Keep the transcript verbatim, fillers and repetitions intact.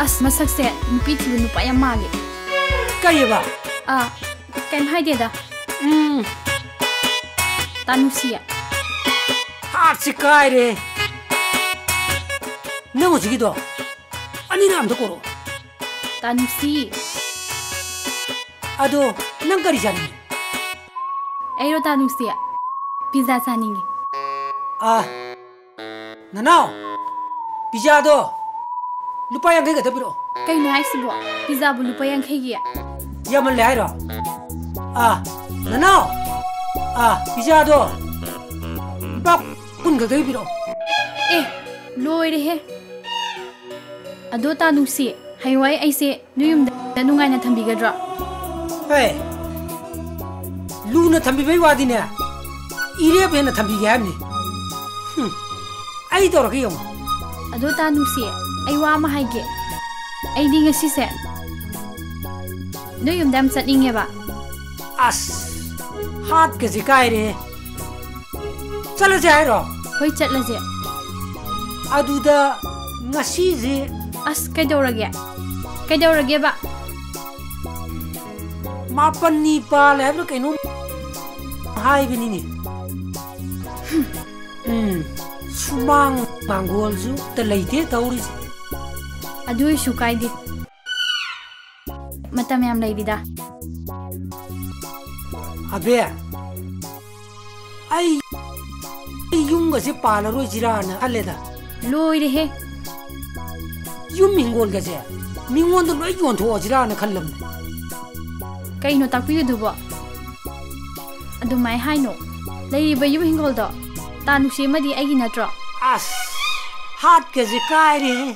ꯑꯁ, ꯃꯁꯛꯁꯦ ꯅꯨꯄꯤ ꯊꯤꯕ ꯅꯨꯄꯥ ꯌꯥꯝ ꯃꯥꯜꯂꯦ꯫ ꯀꯩꯑꯕ? ꯑꯥ, ꯀꯩꯝ ꯍꯥꯏꯗꯦꯗ꯫ ꯎꯝ꯫ ꯇꯥ ꯅꯨꯡꯁꯤ꯫ ꯍꯥꯠꯁꯤ ꯀꯥꯏꯔꯦ꯫ ꯅꯪ ꯍꯧꯖꯤꯛꯀꯤꯗꯣ ꯑꯅꯤꯔꯛ ꯑꯝꯇ ꯀꯧꯔꯛꯑꯣ꯫ ꯇꯥ ꯅꯨꯡꯁꯤ꯫ ꯑꯗꯣ ꯅꯪ ꯀꯔꯤ ꯆꯥꯅꯤꯡꯉꯤ? ꯑꯩꯔꯣ ꯇꯥ ꯅꯨꯡꯁꯤ? ꯄꯤꯖꯥ ꯆꯥꯅꯤꯡꯉꯤ꯫ ꯑꯥ, ꯅꯅꯥꯎ, ꯄꯤꯖꯥꯗꯣ ꯂꯨꯄꯥ ꯌꯥꯡꯈꯩ ꯈꯛꯇ ꯄꯤꯔꯛꯑꯣ꯫ ꯀꯩꯅꯣ ꯍꯥꯏꯁꯤꯕꯣ? ꯄꯤꯖꯥꯕꯨ ꯂꯨꯄꯥ ꯌꯥꯡꯈꯩꯒꯤ? ꯌꯥꯝꯃꯜꯂꯦ ꯍꯥꯏꯔꯣ? ꯑꯥ, ꯅꯅꯥꯎ, ꯑꯥ, ꯄꯤꯖꯥꯗꯣ ꯂꯨꯄꯥ ꯀꯨꯟ ꯈꯛꯇꯒꯤ ꯄꯤꯔꯛꯑꯣ꯫ ꯑꯦ, ꯂꯣꯏꯔꯦꯍꯦ꯫ ꯑꯗꯣ ꯇꯥ ꯅꯨꯡꯁꯤ, ꯍꯌꯦꯡꯋꯥꯏ ꯑꯩꯁꯦ ꯅꯣꯏ ꯌꯨꯝꯗ ꯅꯨꯡꯉꯥꯏꯅ ꯊꯝꯕꯤꯒꯗ꯭ꯔꯣ? ꯍꯦ, ꯂꯨꯅ ꯊꯝꯕꯤꯕꯩ ꯋꯥꯗꯤꯅꯦ, ꯏꯔꯦꯞ ꯍꯦꯟꯅ ꯊꯝꯕꯤꯒꯦ ꯍꯥꯏꯕꯅꯤ꯫ ꯍꯨꯝ, ꯑꯩ ꯇꯧꯔꯛꯀꯦ ꯌꯦꯡꯉꯣ꯫ ꯑꯗꯣ ꯇꯥ ꯅꯨꯡꯁꯤ, ꯑꯩ ꯋꯥ ꯑꯃ ꯍꯥꯏꯒꯦ꯫ ꯑꯩꯗꯤ ꯉꯁꯤꯁꯦ ꯅꯣꯏ ꯌꯨꯝꯗ ꯌꯥꯝ ꯆꯠꯅꯤꯡꯉꯦꯕ꯫ ꯑꯁ, ꯍꯥꯠꯀꯁꯦ ꯀꯥꯏꯔꯦ꯫ ꯆꯠꯂꯁꯦ ꯍꯥꯏꯔꯣ? ꯍꯣꯏ, ꯆꯠꯂꯁꯦ꯫ ꯑꯗꯨꯗ ꯉꯁꯤꯁꯦ ꯑꯁ, ꯀꯩꯗꯧꯔꯒꯦ? ꯀꯩꯗꯧꯔꯒꯦꯕ? ꯃꯥꯄꯟꯅꯤ ꯄꯥꯜꯂꯦ ꯍꯥꯏꯕ꯭ꯔꯥ ꯀꯩꯅꯣꯝ ꯍꯥꯏꯕꯅꯤꯅꯦ꯫ ꯎꯝ, ꯁꯨꯃꯥꯡ ꯃꯥꯡꯒꯣꯜꯁꯨ ꯑꯝꯇ ꯂꯩꯇꯦ ꯇꯧꯔꯤꯁꯦ꯫ ꯑꯗꯨ ꯑꯣꯏꯁꯨ ꯀꯥꯏꯗꯦ꯫ ꯃꯇꯝ ꯌꯥꯝ ꯂꯩꯔꯤꯗ꯫ ꯑꯕꯦ, ꯑꯩ, ꯑꯩ ꯌꯨꯝꯒꯁꯦ ꯄꯥꯜꯂꯔꯣꯏꯁꯤꯔꯥꯅ ꯈꯜꯂꯦꯗ꯫ ꯂꯣꯏꯔꯦꯍꯦ꯫ ꯌꯨꯝ ꯍꯤꯡꯒꯣꯜꯒꯁꯦ ꯃꯤꯉꯣꯟꯗ ꯂꯣꯏ ꯌꯣꯟꯊꯣꯛꯑꯁꯤꯔꯥꯅ ꯈꯜꯂꯝꯅꯦ꯫ ꯀꯩꯅꯣ ꯇꯥꯛꯄꯤꯔꯤꯗꯨꯕꯣ? ꯑꯗꯨꯃꯥꯏ ꯍꯥꯏꯅꯣ꯫ ꯂꯩꯔꯤꯕ ꯌꯨꯝ ꯍꯤꯡꯒꯣꯜꯗꯣ ꯇꯥ ꯅꯨꯡꯁꯤ ꯑꯃꯗꯤ ꯑꯩꯒꯤ ꯅꯠꯇ꯭ꯔꯣ? ꯑꯁ, ꯍꯥꯠꯀꯁꯦ ꯀꯥꯏꯔꯦꯍꯦ꯫